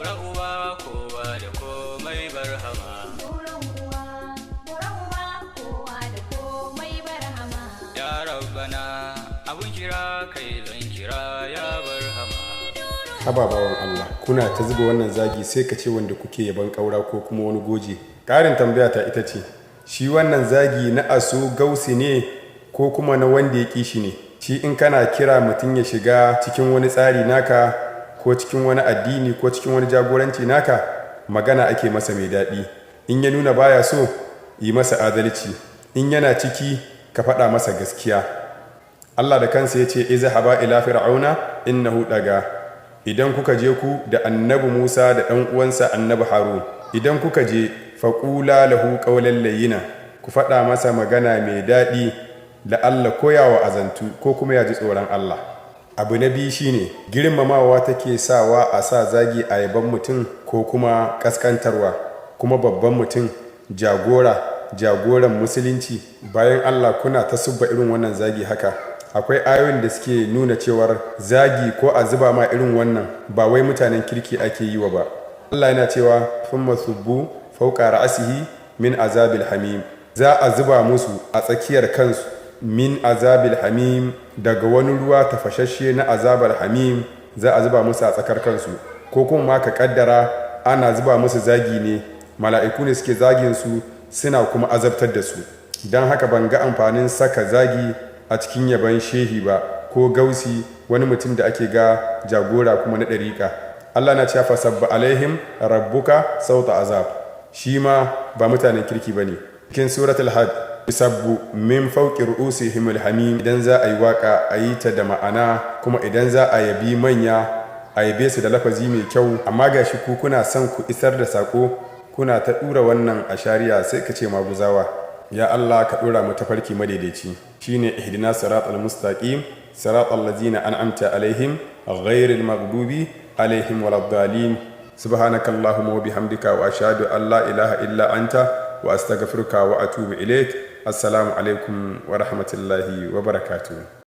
Bura uba kowa da komai barhama. Bura uba, bura uba, kowa da komai barhama. Ya Rabbana, abun kira kai zan kira ya barhama. Haba bawan Allah, kuna ta zuba wannan zagi sai ka ce wanda kuke yaban ƙaura ko kuma wani goje. Ƙarin tambaya ta ita ce, shi wannan zagi na aso gausi ne ko kuma na wanda ya ƙi shi ne? Shi in kana kira mutum ya shiga cikin wani tsari naka ko cikin wani addini ko cikin wani jagoranci naka, magana ake masa mai daɗi. In ya nuna baya so, yi masa adalci. In yana ciki, ka faɗa masa gaskiya. Allah da kansa ya ce, "Izhaba ila fir'auna innahu daga." Idan kuka je ku da Annabi Musa da ɗan uwansa Annabi Harun, idan kuka je, faqula lahu qawlan layyina, ku faɗa masa magana mai daɗi, la'alla ko ya wa'azantu ko kuma ya ji tsoron Allah. Abu na biyu shine, girmamawa take sawa a sa zagi a yaban mutum ko kuma kaskantarwa? Kuma babban mutum, jagora, jagoran musulunci, bayan Allah, kuna ta subba irin wannan zagi haka. Akwai ayoyin da suke nuna cewar zagi ko a zuba ma irin wannan ba wai mutanen kirki ake yi wa ba. Allah yana cewa, "Thumma subbu fawqa ra'sihi min azabil hamim." Za a zuba musu a tsakiyar kansu min azabil hamim, daga wani ruwa tafashashe na azabar hamim za a zuba musu a tsakar kansu. Ko kuma ma ka kaddara ana zuba musu zagi ne, mala'iku ne suke zagin su suna kuma azabtar da su. Don haka ban ga amfanin saka zagi a cikin yaban shehi ba ko gausi, wani mutum da ake ga jagora kuma na ɗariƙa. Allah na cewa, "Fasabba alaihim rabbuka sauta azab." Shi ma ba mutanen kirki ba ne. Cikin Suratul Hajj, "Sabbu min fawqi ru'usihim alhamim." Idan za a yi waka, a yi ta da ma'ana, kuma idan za a yabi manya, a yabe su da lafazi mai kyau. Amma gashi ku kuna son ku isar da sako, kuna ta dura wannan ashariya sai ka ce maguzawa. Ya Allah, ka dora mu tafarki madaidaici, shine ihdina siratal mustaqim, siratal ladzina an'amta alaihim, ghairil maghdubi alaihim waladdallin. Subhanakallahumma wa bihamdika, wa ashhadu an la ilaha illa anta, wa astaghfiruka wa atubu ilaik. Assalamu alaikum wa rahmatullahi wa barakatuh.